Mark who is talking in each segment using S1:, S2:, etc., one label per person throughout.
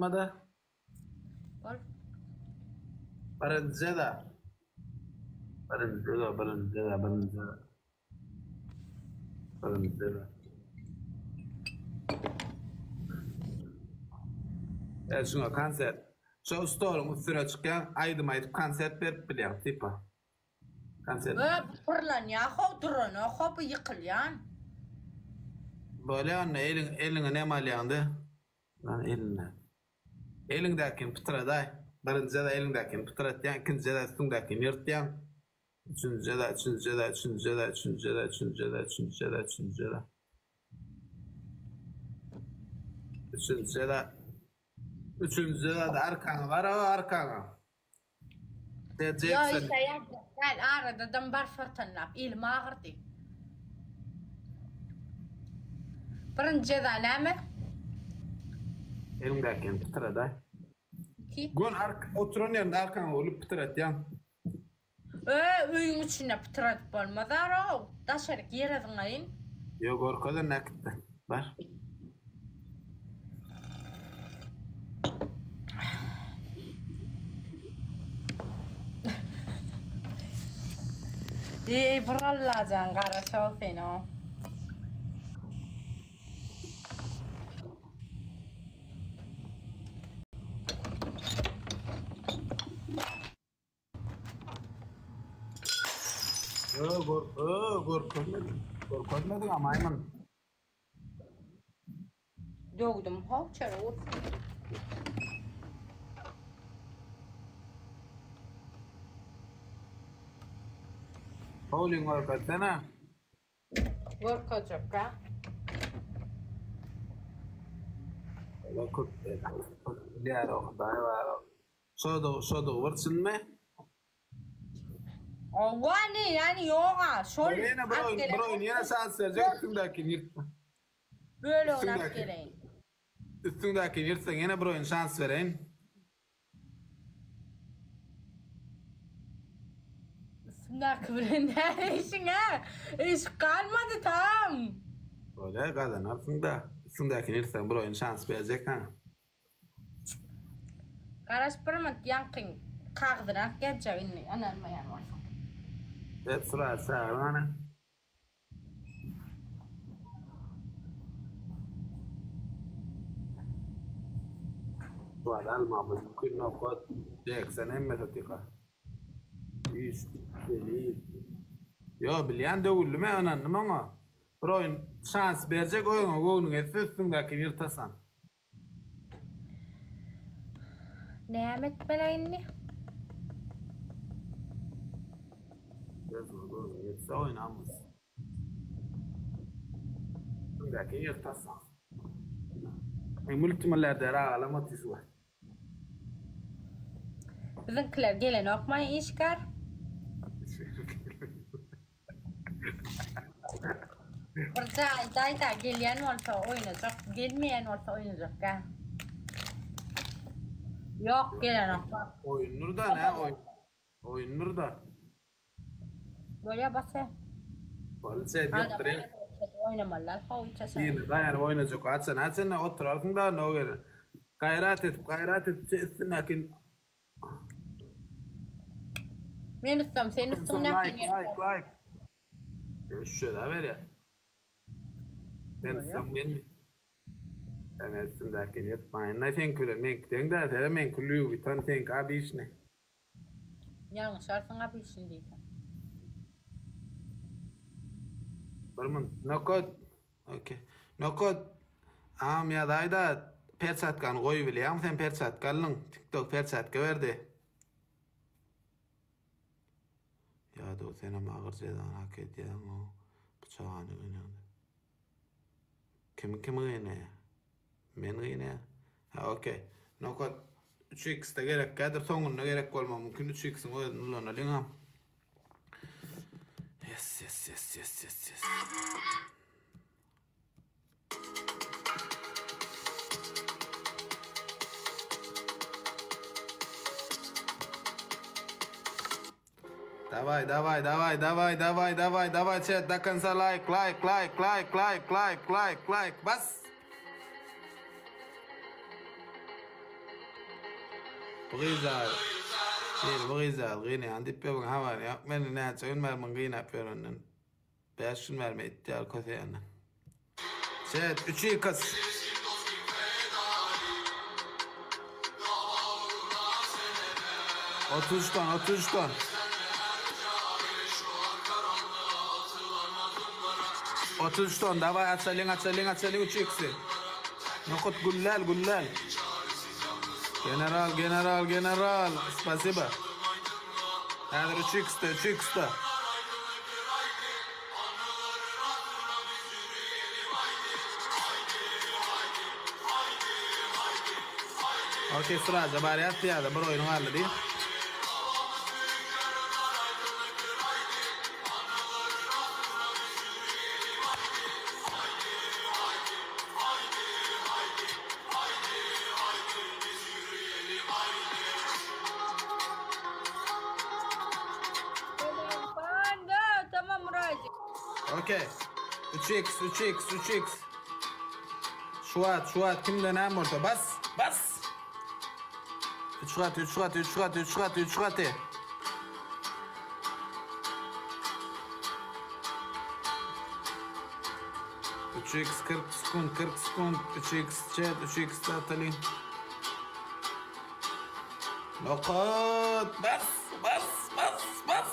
S1: atmada.
S2: Bol.
S1: Birinji jeza. Birinji jeza, birinji jeza, birinji jeza. Birinji jeza. E şuňa konsert. Şo stoluň üstüne çykýaň, aýdym aýdyp konsert berip bilýäň, tipa. Konsert.
S2: Ö, bu pyrlanýa how, duranok how, bu ýykylýan.
S1: Bolýa onda eliň eliňe näme alýaňda? Lan eline. Eliňdäkini pytradaý. Birinji jeza eliňdäkini pytratýaň, ikinji jeza üstüňdäkini ýyrtýaň. Üçünji jeza, üçünji jeza, üçünji jeza, üçünji jeza, üçünji jeza, üçünji jeza, üçünji jeza. Üçünji jeza. Üçünji jezada arkaňa gara, arkaňa.
S2: Ýok, işe ýazjak däl, aradadam bar sortanlap, elim agyrdy. Birinji jeza näme?
S1: Eliňdäkini pytradaý.
S2: Ki?
S1: Gön ark oturan ýerinde arkaňa öwrülip pytratýaň.
S2: Ö, öýüň içinde pytradyp bolmaz arow. Daşaryk ýere zyňaýyn.
S1: Ýok, görkez onda äkitde. Bar.
S2: Eý bir Allajan garaşow sen-ow.
S1: Ö, gör, ö, görkezmedim. Görkezmediň a maýmyn.
S2: Döwdüm how çörek ursun.
S1: Howlyň görkezsene.
S2: Görkezjekkä.
S1: Olar köp bilýär o Hudaý bar o. Şodugy şodugy bir çynmy?
S2: Owa ne ýani ýoga şol
S1: Ýene bir oýun bir oýun ýene şans berjek üstüňdäkini ýyrtma.
S2: Bölegini alyp geleýin.
S1: Üstüňdäkini ýyrtsaň ýene bir oýun şans bereýin.
S2: Üstüňdäki bilen näme işiň-ä? Iş galmady tam.
S1: Bolýa gazanarsyň-da. Üstüňdäkini ýyrtsaň bir oýun şans berjek saňa.
S2: Garaş bir minut ýaňkyň kagyzyny alyp geljek indi ynanmaýan bolsaň.
S1: Ber Suraty çagyr many. Surat almamyz mümkin nokat Jekson hemmesi tyka. Üç delil. Ýo bilýän döwüldi men ynandym oňa. Bir oýun şans berjek oýuňa göwnüň etse üstüňdäkini ýyrtasaň.
S2: Näme etmeli indi?
S1: Özüňe göwnüň ýetse oýnamyz. Üstüňdäkini ýyrtasaň. Men multimilliarder agalam otyr şu wagt.
S2: Biziňkiler gelenokmy işgär? Bir jaýda gelýän bolsa oýnajak, gelmeýän bolsa oýnajak gä. Ýok, gelenoklar.
S1: Oýundyr-da, nä oýun? Oýundyr-da.
S2: Bolýa basa.
S1: Boldy sen ýokdur.
S2: Oýnamalylar how içeşe.
S1: Ýene daýanyp oýnajak haçan haçan oturarsyň da no gelen. Gaýrat edip gaýrat edip üstündäki
S2: Men üstüm sen üstündäki.
S1: Like like like. Şöyle berýär. Sen üstüm men. Sen üstündäki ýetmaýyn. Seňki bilen meňki deň däl. Sen meňki Louis Vuitton seňki obişni.
S2: Ýalňyşarsyň obişni diýseň.
S1: Bir minut. Nokat. Okey. Nokat. Agam ýazaýda perçatkany goýubilýäňmi sen perçatka aldyň. Tiktok perçatka berdi. Ýadow senem agyr jezany hak edýäň o bu çagany gynaňda. Kim kimi gynaýa? Men gynaýan. Ha okey. Nokat 3 x-de gerekkädir, soňunda gerek bolmagy mümkin 3 x-iň özüni ulanalyňam. Yes yes yes yes yes yes. Daway daway daway daway daway daway daway chat do konca like like like like like like like like bas. Bu gyzjagaz Biri bu gyzjagaz gynaýan diýip ýörüň habary ýok. Meni näçe gün bäri muny gynap ýörenden. Bäş gün bäri it ýaly köseýänden. Chat üç x. 33 ton, 33 ton. 33 ton, daway açalyň, açalyň, açalyň 3 x-i. Nokat güllal, güllal. General, general, general. Spasiba. Häzir 3 x-de, 3 x-de. Okey, sraza barýas pyýada bir oýun galdy diý.
S2: Tamam Muracık.
S1: Okey. 3x 3x 3x. Şu at şu at kimde näme bolsa bas bas. 3 gat 3 gat 3 gat 3 gat 3 gaty. 3x 40 sekund 40 sekund 3x chat 3x ataly. Nokat bas bas bas bas.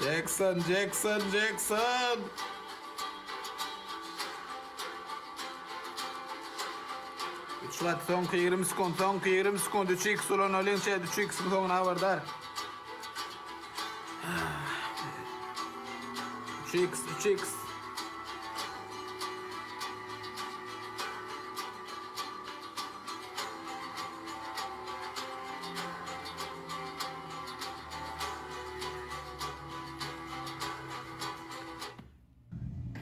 S1: Jackson Jackson Jackson. Üç gat soňky 20 sekund soňky 20 sekund 3x ulanalyň chat 3x soňuna habardar. 3x 3x.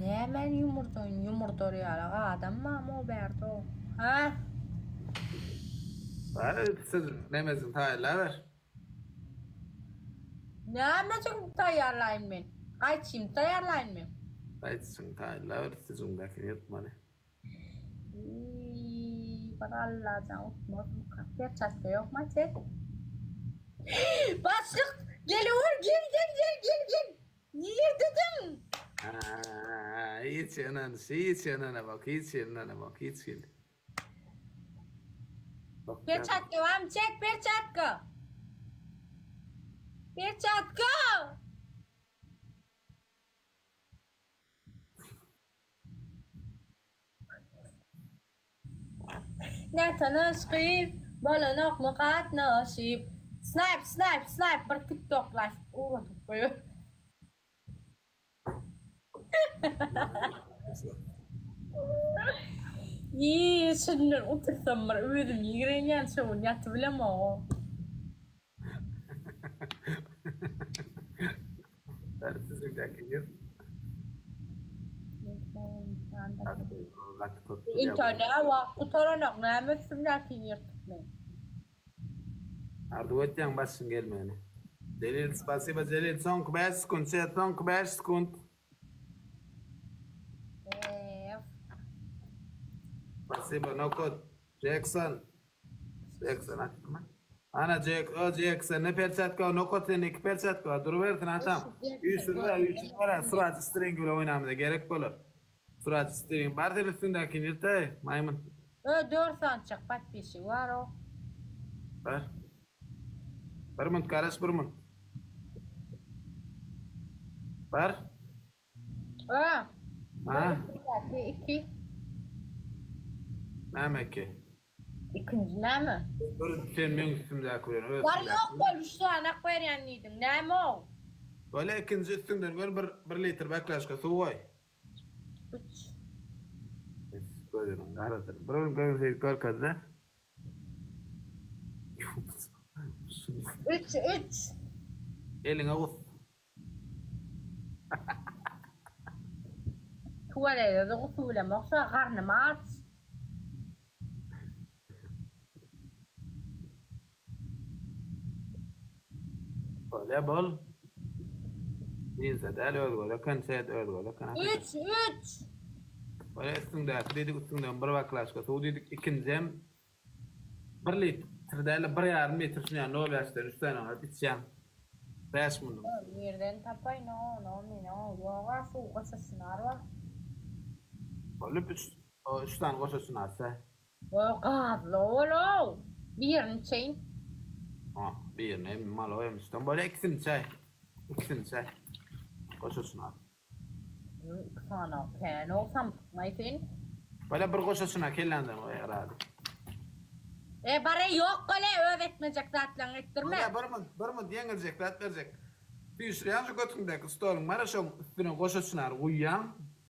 S2: Näme ýumurdaýyn ýumurdar ýaly adam barmy o bärde o? Hä?
S1: Bar siz nemesini taýynlaber.
S2: Nämejigini taýýarlaýyn men? Gaýçyny taýýarlaýyn men?
S1: Gaýçyny taýynlaber siziňdäkini ýyrtmaly.
S2: Iiii bir Allajan utmazmyka? Perçatka ýokmy Atel? Başlyk geliwer gel gel gel gel gel. Niredediň?
S1: Ha, hiç ynanyş, hiç ynanamok, hiç ynanamok, hiç hili.
S2: Perçatka barmy? Çek perçatka. Perçatka! Nätanyş gyz bolanokmy gatnaşyp. Snipe snipe snipe bir tiktok live ugradyp goýber. Ýii şundan otursam bir özüm ýigrenýän şo gün ýatybilemog. Internet wagt gutaranok näme üstümdäkini ýyrtyp men.
S1: Arzuw etýäň başyň gelmegini. Jelil spasiba Jelil soňky 5 sekunt chat soňky 5 sekunt. Spasiba nokot Jackson. Jackson atdymy? Ana Jack, o Jackson ne perçatka, nokat sen iki perçatka bar. Durubersin atam. Üýşürler, üýşürler. Surat string bilen oýnamyza gerek bolar. Surat string bar sen üstündäki ýyrtaý, maýmyn.
S2: Ö dört sançak podpisçigi bar o.
S1: Bar. Bir minut garaş bir minut. Bar.
S2: Ö.
S1: Ha.
S2: İki.
S1: Näme iki?
S2: Ikinji näme?
S1: Bir sen meň üstümdäki bilen öz.
S2: Bar ýok bol üç sany ak berýän diýdiň. Näme o?
S1: Bolýa ikinji üstüňden gör bir bir litr baklaşka suw goý.
S2: Üç.
S1: Gözüniň garasyny. Bir gün gözüni seýdip görkezdi.
S2: Üç üç.
S1: Eliňe gus.
S2: Tuwelede gusup bilemok şo garnym aç.
S1: Bolýa bol. Bizde däl özgöz eken, sen özgöz eken.
S2: Üç, üç.
S1: Bolýa üstüňdäki diýdik, üstüňden bir baklaşka suw diýdik, ikinjiem bir litr däl-de bir ýarym litr şuny ýaly nol bäşden üç sany alyp içýäň. Bäş mundan.
S2: Nirden tapaýyn ony men ýoga suw goşa çynar bar.
S1: Boldy üç üç sany goşa çynar çaý.
S2: O gazly ol-ow. Birini içeýin.
S1: Ha, birini hem malo hem içden bolýa ikisini içäý. Ikisini içäý. Goşa çynar.
S2: Iki sany kän-ow samsykmaý sen.
S1: Bolýa bir goşa çynar kelläňden goýaý razy.
S2: E bare ýok gole öz etmejek zatlaryňy etdirme.
S1: Bolýa bir munt, bir munt ýeňiljek zat berjek. Süýşürýäň şu götüňdäki stoluň bar-a şoň üstüne goşa çynary guýýaň.